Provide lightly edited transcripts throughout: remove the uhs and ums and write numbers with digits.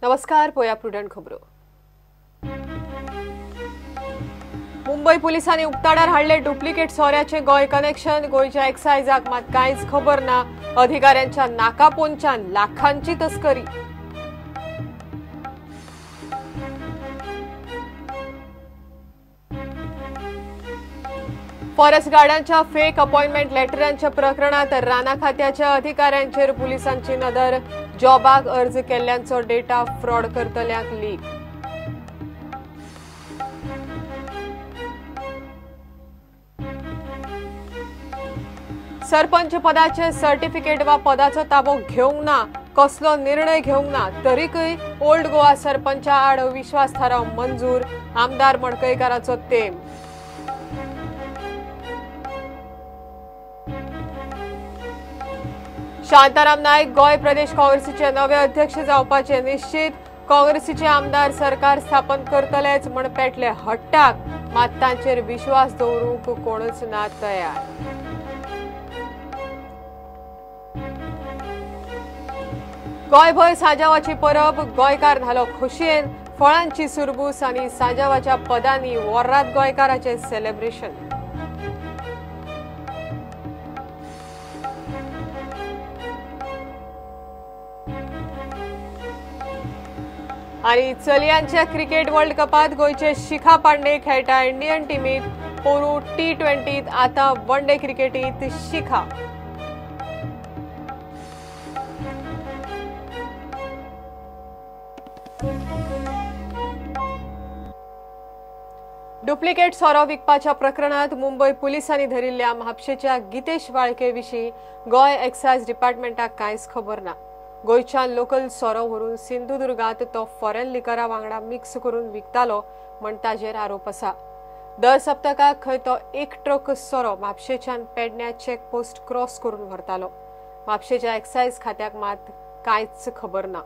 नमस्कार, पोया प्रुडंट खबरो। मुंबय पुलिसांनी उक्ताडार हाडले डुप्लिकेट सोऱ्याचे गोंय कनेक्शन। गोंयच्या एक्सायजाक मात कांयच खबर ना। अधिकाऱ्यांच्या नाकापोंच्यान लाखांची तस्करी। फॉरेस्ट गार्डांच्या फेक अपॉइंटमेंट लेटरांच्या प्रकरणात राना खात्याच्या अधिकाऱ्यांचेर पुलिसांची नदर। जॉबाक अर्ज केल्ल्यांचो डेटा फ्रॉड करतल्यांक लीक। सरपंच पदाचे सर्टिफिकेट वा पदाचो ताबो घेवंक ना, कसलो निर्णय घेवंक ना, तरीकय ओल्ड गोवा सरपंचा आड अविश्वास थाराव मंजूर। आमदार मडकयकाराचो तेम। शांताराम नायक गोंय प्रदेश काँग्रेसीचे नवे अध्यक्ष जावपाचे निश्चित। काँग्रेसीचे आमदार सरकार स्थापन करतलेच म्हण पेटले हट्टाक, मात तांचेर विश्वास दवरूंक कोणूच ना तयार। गोंयभर सांजावाची परब, गोंयकार धालो खोशयेन। फळांची सुरबूस आनी सांजावाच्या पदांनी वोर्रात गोंयकाराचें सेलेब्रेशन। आनी चलयांच्या क्रिकेट वर्ल्ड कपात गोंयचे शिखा पांडे खेळटा इंडियन टिमीत। पोरू T20 आतां वन डे क्रिकेटीत शिखा। डुप्लिकेट सोरो विकपाच्या प्रकरणात मुंबय पुलिसांनी धरिल्ल्या म्हापशेच्या गितेश वाळके विशीं गोंय एक्सायज डिपार्टमेंटाक कांयच खबर ना। गोंयच्यान लोकल सोरो व्हरून सिंधुदुर्गात तो फॉरेन लिकरा वांगडा मिक्स करून विकतालो म्हण ताजेर आरोप आसा। दर सप्तकाक खंय तो एक ट्रक सोरो म्हापशेच्यान पेडण्या चेकपोस्ट क्रॉस करून व्हरतालो। म्हापशेच्या एक्सायज खात्याक मात कांयच खबर ना।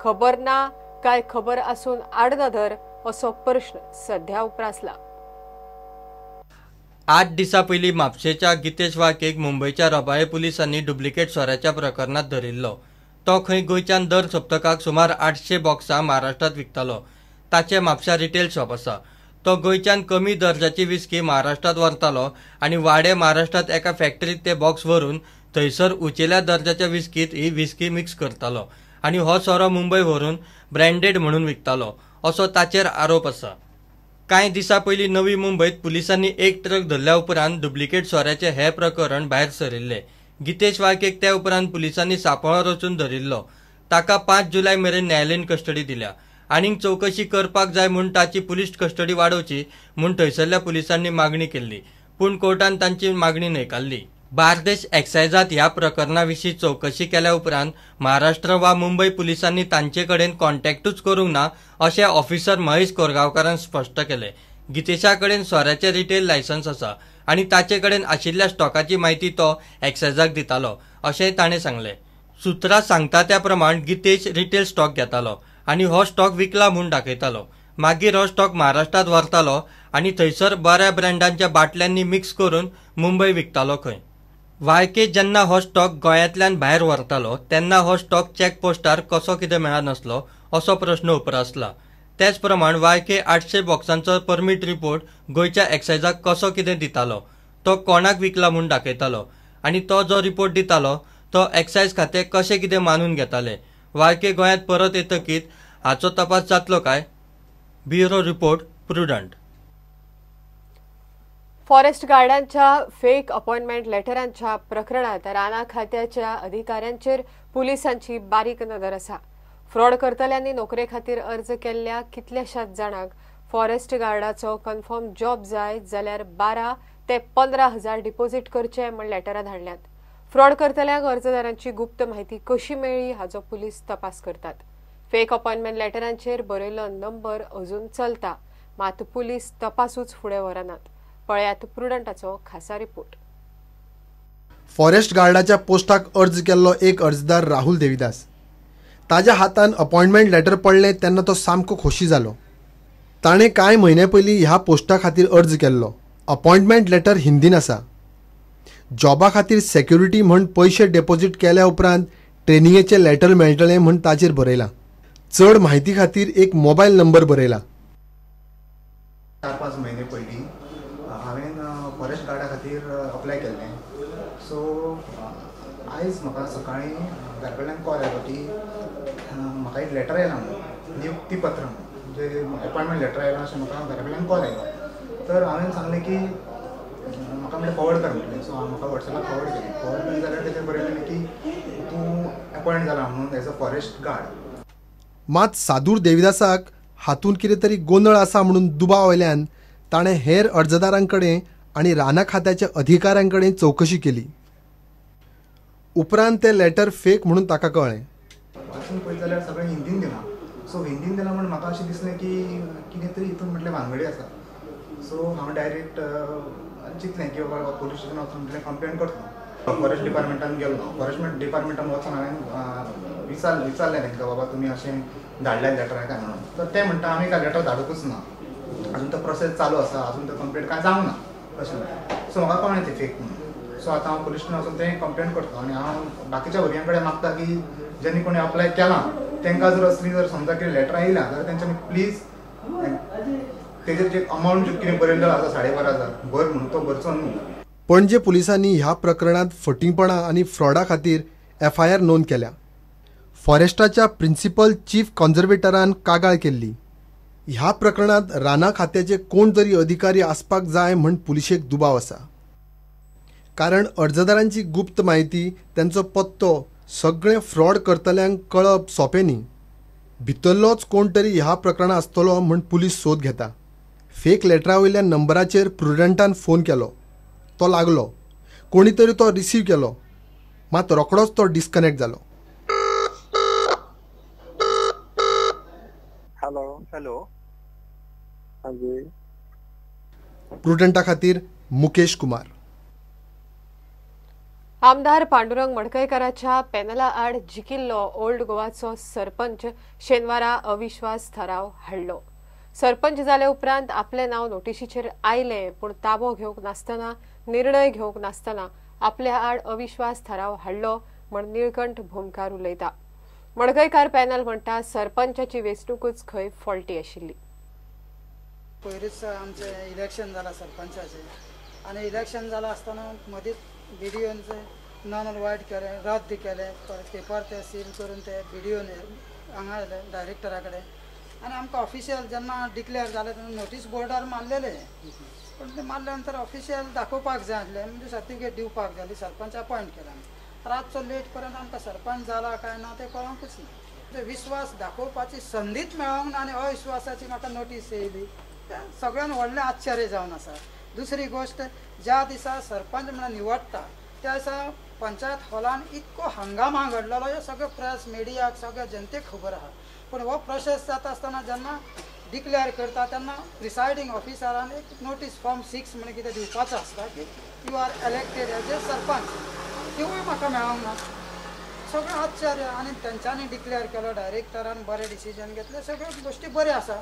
खबर ना काय खबर आसून आडनदर असो प्रश्न सध्या उप्रासला। 8 दिसां पयलीं म्हापशेच्या गितेश वाळकेक मुंबयच्या रबाळे पुलिसांनी डुप्लिकेट सोऱ्याच्या प्रकरणात धरिल्लो। तो खंय गोंयच्यान दर सप्तकाक सुमार 800 बॉक्सां महाराष्ट्रांत विकतालो। ताचें म्हापशा रिटेल शॉप आसा। तो गोंयच्यान कमी दर्जाची विस्की महाराष्ट्रांत व्हरतालो आनी वाडे महाराष्ट्रांत एका फॅक्टरीत ते बॉक्स व्हरून थंयसर उंचेल्या दर्जाच्या विस्कीत ही विस्की मिक्स करतालो आनी हो सोरो मुंबय व्हरून ब्रँडेड म्हणून विकतालो असो ताचेर आरोप आसा। कांय दिसां पयलीं नवी मुंबयत पुलिसांनी एक ट्रक धरल्या उपरांत डुप्लिकेट सोऱ्याचें हें प्रकरण भायर सरिल्लें। गितेश वाळकेक त्या उपरांत पुलिसांनी सांपळो रचून धरिल्लो। ताका 5 जुलय मेरेन न्यायालयीन कस्टडी दिल्या। आनीक चवकशी करपाक जाय म्हूण ताची पुलीस कस्टडी वाडोवची म्हूण थंयसरल्या पुलिसांनी मागणी केल्ली, पूण कोर्टान तांची मागणी न्हयकारली। बार्देश एक्सायजांत ह्या प्रकरणा विशीं चवकशी केल्या उपरांत महाराष्ट्र वा मुंबय पुलिसांनी तांचे कडेन कॉन्टॅक्टूच करूंक ना अशें ऑफिसर महेश कोरगांवकारान स्पश्ट केलें। गितेशा कडेन सोऱ्याचें रिटेल लायसन्स आसा आनी ताचे कडेन आशिल्ल्या स्टॉकाची म्हायती तो एक्सायजाक दितालो अशेंय ताणें सांगलें। सुत्रां सांगता त्या प्रमाण गितेश रिटेल स्टॉक घेतालो आनी हो स्टॉक विकला म्हूण दाखयतालो। मागीर हो स्टॉक महाराष्ट्रांत व्हरतालो आनी थंयसर बऱ्या ब्रँडांच्या बाटल्यांनी मिक्स करून मुंबय विकतालो खंय। वाळके जेन्ना हो स्टॉक गोंयांतल्यान भायर व्हरतालो तेन्ना हो स्टॉक चेकपोस्टार कसो कितें मेळनासलो असो प्रश्न उप्रासला। तेच प्रमाण वाळके 800 बॉक्सांचो परमीट रिपोर्ट गोंयच्या एक्सायजाक कसो कितें दितालो, तो कोणाक विकला म्हूण दाखयतालो आनी तो जो रिपोर्ट दितालो तो एक्सायज खातें कशें कितें मानून घेताले। वाळके गोंयांत परत येतकीच हाचो तपास जातलो काय? Bureau report, Prudent. Forest गार्डांच्या फेक अपॉइंटमेंट लेटरांच्या प्रकरणात राना खात्याच्या अधिकाऱ्यांचेर पुलिसांची बारीक नदर आसा। फ्रॉड करतल्यांनी नोकरे खातीर अर्ज केल्ल्या कितल्याशाच जाणांक फॉरेस्ट गार्डाचो कन्फर्म जॉब जाय जाल्यार 12 ते 15 हजार डिपॉझिट करचे म्हण लेटरां धाडल्यात। फ्रॉड करतल्यांक अर्जदारांची गुप्त म्हायती कशी मेळ्ळी हाचो पुलीस तपास करतात। फेक अपॉइंटमेंट लेटरांचेर बरयल्लो नंबर अजून चलता, मात पुलीस तपासूच फुडें व्हरनात। पळयात प्रुडंटाचो खासा रिपोर्ट। फॉरेस्ट गार्डाच्या पोस्टाक अर्ज केल्लो एक अर्जदार राहुल देविदास। ताज्या हातान अपॉइंटमेंट लेटर पडलें तेन्ना तो सामको खोशी जालो। ताणें कांय म्हयने पयलीं ह्या पोस्टा खातीर अर्ज केल्लो। अपॉइंटमेंट लेटर हिंदीन आसा। जॉबा खातीर सेक्युरिटी म्हण पयशे डेपॉझिट केल्या उपरांत ट्रेनिंगेचें लेटर मेळटलें म्हण ताचेर बरयलां। चड म्हायती खातीर एक मोबायल नंबर बरयला. 4-5 म्हयने पयलीं हांवें फॉरेस्ट गार्डा खातीर अप्लाय केल्लें. सो आयज म्हाका सकाळीं घरा कडल्यान कॉल आयलो की म्हाका एक लेटर आयलां म्हणून, नियुक्ती पत्र म्हणजे अपॉयंटमेंट लेटर आयलां अशें म्हाका घरा कडल्यान कॉल आयलो. तर हांवें सांगलें की म्हाका म्हणलें फॉवर्ड कर म्हटलें. सो हांवें म्हाका वॉट्सॅपार फॉवर्ड केलें. फॉवर्ड केलें जाल्यार तेजेर बरयलें की तूं अपॉयंट जाला म्हणून एज अ फॉरेस्ट गार्ड. मात सादूर देविदासाक हातूंत कितें तरी गोंदळ आसा म्हणून दुबाव आयल्यान ताणें हेर अर्जदारां कडेन आनी रानां खात्याच्या अधिकाऱ्यां कडेन चवकशी केली. उपरांत तें लेटर फेक म्हणून ताका कळ्ळें. वाचून पळयत जाल्यार सगळें हिंदीन दिलां. सो हिंदीन दिलां म्हूण म्हाका अशें दिसलें की कितें तरी हितून म्हटलें भानगडी आसा. सो हांव डायरेक्ट चिंतलें की बाबा पोलीस स्टेशन वचून म्हटलें कंप्लेन करतलो. फॉरेस्ट डिपार्टमेंटान गेलो. फॉरेस्ट डिपार्टमेंटान वचून हांवें विचारलें तांकां, बाबा तुमी अशें धाडल्या लेटर काय म्हणून. तर ते म्हणटा आमी काय लेटर धाडूंकच ना, अजून तो प्रोसेस चालू आसा, अजून तो कंप्लेंट काय जावंक ना अशें म्हणटा. सो म्हाका कळ्ळें तें फेक म्हणून. सो आतां हांव पोलीस स्टेशन वचून तें कंप्लेन करतलो आनी हांव बाकीच्या भुरग्यां कडेन मागता की ज्यांनी कोणी अप्लाय केलां तांकां जर असली जर समजा कितें लेटरां येयल्या जाल्यार तेंच्यांनी प्लीज तेजेर जे अमावंट कितें बरयल्लो आसा 12,500 भर म्हणून तो भरचो न्हू. पणजे पुलिसांनी ह्या प्रकरणांत फटींगपणां आनी फ्रॉडा खातीर एफआयआर नोंद केल्या. फॉरेस्टाच्या प्रिन्सिपल चीफ कॉन्झर्वेटरान कागाळ केल्ली. ह्या प्रकरणांत रानां खात्याचे कोण तरी अधिकारी आसपाक जाय म्हूण पुलिशेक दुबाव आसा. कारण अर्जदारांची गुप्त म्हायती, तांचो पत्तो सगळें फ्रॉड करतल्यांक कळप सोंपें न्ही. भितरलोच कोण तरी ह्या प्रकरणांत आसतलो म्हूण पुलीस सोद घेता. फेक लेटरा वयल्या नंबराचेर प्रुडंटान फोन केलो, तो लागलो, कोणी तरी तो रिसीव केलो, मात रोखडोच तो डिस्कनेक्ट जालो. हॅलो हॅलो, हां जी. प्रुडंटा खातीर मुकेश कुमार. आमदार पांडुरंग मडकयकाराच्या पॅनला आड जिखिल्लो ओल्ड गोवाचो सरपंच शेनवारा अविश्वास थाराव हाडलो. सरपंच जाले उपरांत आपलें नांव नोटिशीचेर आयलें, पूण ताबो घेवंक नासतना, निर्णय घेवंक नासतना आपल्या आड अविश्वास थाराव हाडलो म्हण निळकंठ भोमकार उलयता. मडकयकार पॅनल म्हणटा सरपंचाची वेंचणुकूच खंय फॉल्टी आशिल्ली. पयरूच आमचें इलेक्शन जालां सरपंचाचें आनी इलेक्शन जालां आसतना मदींच बी डी ओनचे नॉन वायट केलें, रद्द केलें, परत पेपर ते सील करून ते बी डी ओन हांगा आयले डायरेक्टरा कडेन आनी आमकां ऑफिशियल जेन्ना डिक्लेअर जालें तेन्ना नोटीस बोर्डार मारलेलें, पूण तें मारले नंतर ऑफिशियल दाखोवपाक जाय आसलें, म्हणजे सर्टिफिकेट दिवपाक जाय, सरपंच अपॉयंट केला. रातचो लेट पर्यंत आमकां सरपंच जाला काय ना तें कळोंकूच ना. म्हणजे विश्वास दाखोवपाची संदीच मेळोंक ना आनी अविश्वासाची म्हाका नोटीस येयली, तें सगळ्यान व्हडलें आश्चर्य जावन आसा. दुसरी गोश्ट, ज्या दिसा सरपंच म्हणून निवडटा त्या दिसा पंचायत हॉलान इतको हंगामा घडलेलो, हे सगळें प्रेस मिडियाक सगळ्या जनतेक खबर आसा. पूण हो प्रोसेस जाता आसतना जेन्ना डिक्लेअर करता तेन्ना प्रिसायडींग ऑफिसरान एक नोटीस फॉर्म 6 म्हणून कितें दिवपाचो आसता की you are elected as a sarpanch, तिवूय म्हाका मेळोंक ना. सगळें आश्चर्य. आनी तेंच्यांनी डिक्लेअर केलो, डायरेक्टरान बरें डिसिजन घेतलें, सगळ्यो गोश्टी बऱ्यो आसा.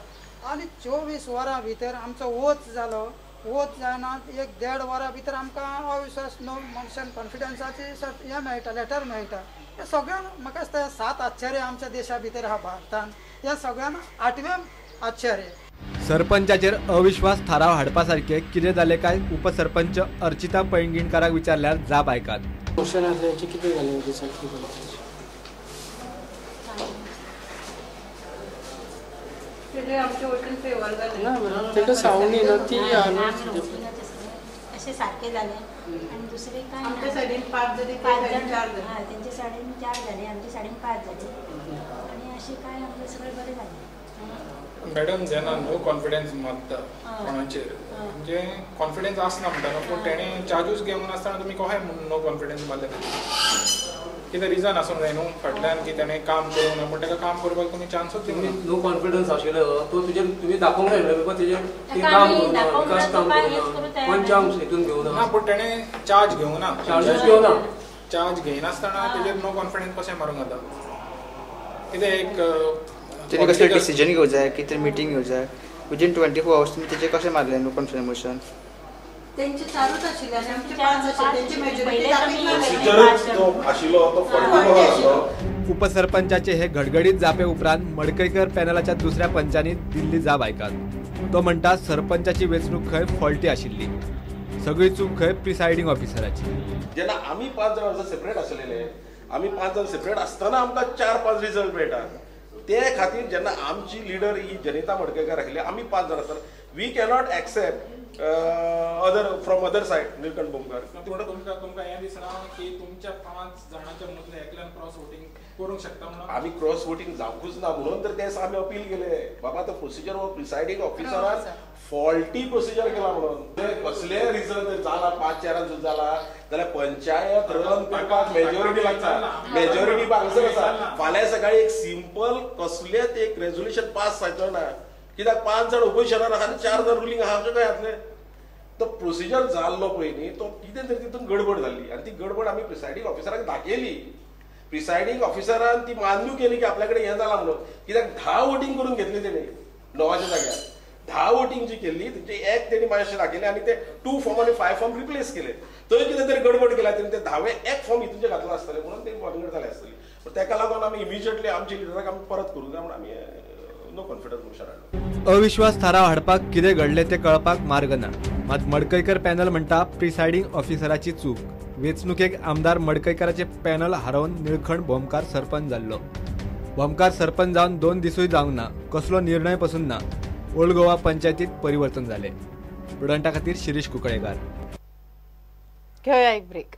आनी 24 वरां भितर आमचो वोत जालो, वोत जायना 1-1.5 वरां भितर आमकां अविश्वास नो मोशन कॉन्फिडन्साची हें मेळटा, लेटर मेळटा. हें सगळ्यान म्हाका दिसता 7 आश्चर्य आमच्या देशा भितर आहा भारतान, ह्या सगळ्यान 8वें आश्चर्य. सरपंचाचेर अविश्वास थाराव हाडपा सारकें कितें जालें काय उपसरपंच अर्चिता पैंगीणकाराक विचारल्यार जाप आयकात. मोशन आसल्याचे कितें जालें रिजल्ट? ताका सावंड येना ती अशें सारकें जालें आनी दुसरें काय आमच्या सायडीन 5 जाली, 5 जाली, 4 जाली, हां तेंच्या सायडीन 4 जाली, आमच्या सायडीन 5 जाली आनी अशें काय आमचें सगळें बरें जालें. मॅडम, जेन्ना नो कॉन्फिडन्स मारता कोणाचेर, म्हणजे कॉन्फिडन्स आसना म्हणटा न्हू, पूण तेणें चार्जूच घेवंक नासतना तुमी कशें नो कॉन्फिडन्स मारलें? कितें रिजन आसूंक जाय न्हू फाटल्यान की तेणें काम करूंक ना, पूण ताका काम करपाक तुमी चान्सूच दिवंक ना. नो कॉन्फिडन्स आशिल्लो तो तुजेर तुमी दाखोवंक जाय बाबा तेजेर काम करूंक ना, विकास काम करूंक ना, पंचांग हितून घेवंक ना, पूण तेणें चार्ज घेवंक ना, चार्जूच घेवंक ना. चार्ज घेयनासतना तेजेर नो कॉन्फिडन्स कशें मारूंक जाता? कितें एक तेणी कसलें डिसिजन घेवंक जाय, कितें मिटींग घेवंक जाय, विदीन 24 आवर्स तुमी तेजेर कशें मारलें नो कॉन्फिडन्स मोशन? तेंचे 4च आशिल्ले आनी आमचे 5 आशिल्ले, तेंची मेजॉरिटी दाखयत आशिल्लो तो 44 आसलो. उपसरपंचाचे हे घडघडीत जापे उपरांत मडकयकर पॅनलाच्या दुसऱ्या पंचांनी दिल्ली जाप आयकात. तो म्हणटा सरपंचाची वेंचणूक खंय फॉल्टी आशिल्ली, सगळी चूक खंय प्रिसायडींग ऑफिसराची. जेन्ना आमी 5 जाण सेपरेट आसलेले, आमी 5 जाण सेपरेट आसतना आमकां 4-5 रिजल्ट मेळटा. ते खातीर जेन्ना आमची लिडर ही जनिता मडकयकार आशिल्ली, आमी 5 जाण आसतना we cannot accept other from other side Nilkanth Bhomkar. तुमकां हें दिसना की तुमच्या 5 जाणांच्या मदल्या एकल्यान क्रॉस वोटींग करूंक शकता म्हणून? आमी क्रॉस वोटींग जावंकूच ना म्हणून तर ते आमी अपील केले. बाबा तो प्रोसिजर हो प्रिसायडींग ऑफिसरान फॉल्टी प्रोसिजर केला म्हणून. कसलेय रिजन जर जाला 5-4 जाला जाल्यार पंचायत रन करपाक मेजॉरिटी लागता. मेजॉरिटी हांगसर आसा. फाल्यां सकाळी एक सिंपल कसलेच एक रेजोल्युशन पास जायचो ना, कित्याक 5 जाण ओपोजिशनान आहा आनी 4 जाण रुलींग आहा, अशें खंय जातलें? तो प्रोसिजर जाल्लो पळय न्ही, तो कितें तरी तितून गडबड जाल्ली आनी ती गडबड आमी प्रिसायडींग ऑफिसराक दाखयली. प्रिसायडींग ऑफिसरान ती मान्य केली की आपल्या कडेन हें जालां म्हणून. कित्याक 10 वोटींग करून घेतली तेणी 9च्या जाग्यार 10 वोटींग जी केल्ली तेंचे एक तेणी मातशें दाखयलें आनी ते 2 फॉर्म आनी 5 फॉर्म रिप्लेस केले. थंय कितें तरी गडबड केल्या तेणी ते 10वे एक फॉर्म हितून घातला आसतलें म्हणून ते भानगड जाली आसतली. पूण तेका लागून आमी इमिजिएटली आमच्या लिडराक आमी परत करूंक जाय म्हणून आमी नो कॉन्फिडन्स मोशन हाडलो. अविश्वास थाराव हाडपाक कितें घडलें तें कळपाक मार्ग ना. मात मडकयकर पॅनल म्हणटा प्रिसायडींग ऑफिसराची चूक. वेंचणुकेक आमदार मडकयकराचे पॅनल हारोवन निळखंठ भोमकार सरपंच जाल्लो. भोमकार सरपंच जावन 2 दिसूय जावंक ना, कसलो निर्णय पसून ना. ओल्ड गोवा पंचायतीत परिवर्तन जालें. प्रुडंटा खातीर शिरीष कुंकळेकार. घेवया एक ब्रेक.